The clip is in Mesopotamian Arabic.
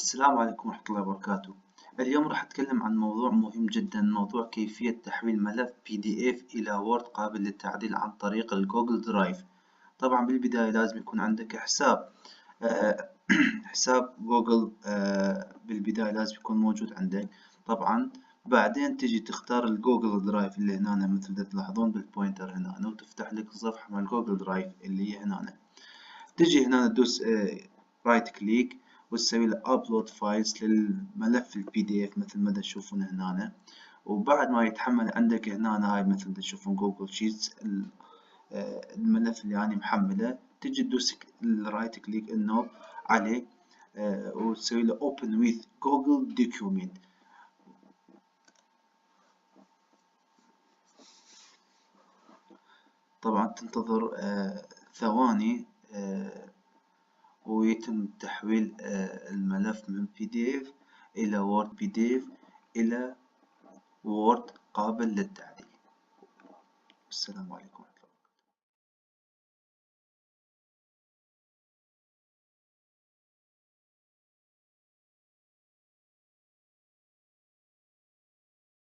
السلام عليكم ورحمة الله وبركاته. اليوم راح أتكلم عن موضوع مهم جدا، موضوع كيفية تحويل ملف PDF إلى وورد قابل للتعديل عن طريق الجوجل درايف. طبعا بالبداية لازم يكون عندك حساب آه، حساب جوجل. بالبداية لازم يكون موجود عندك. طبعا بعدين تجي تختار الجوجل درايف اللي هنا مثل ما تلاحظون بالبوينتر هنا، وتفتح لك الصفحة مال جوجل درايف اللي هي هنا. تجي هنا تدوس رايت كليك وتسوي له ابلود فايلز للملف PDF مثل ما تشوفون هنا. وبعد ما يتحمل عندك هنا هاي مثل ما تشوفون جوجل شيتس الملف اللي أنا محمله، تجي تدوس الرايت كليك انه عليه وتسوي له open with جوجل document. طبعا تنتظر ثواني ويتم تحويل الملف من PDF إلى وورد PDF إلى وورد قابل للتعديل. السلام عليكم.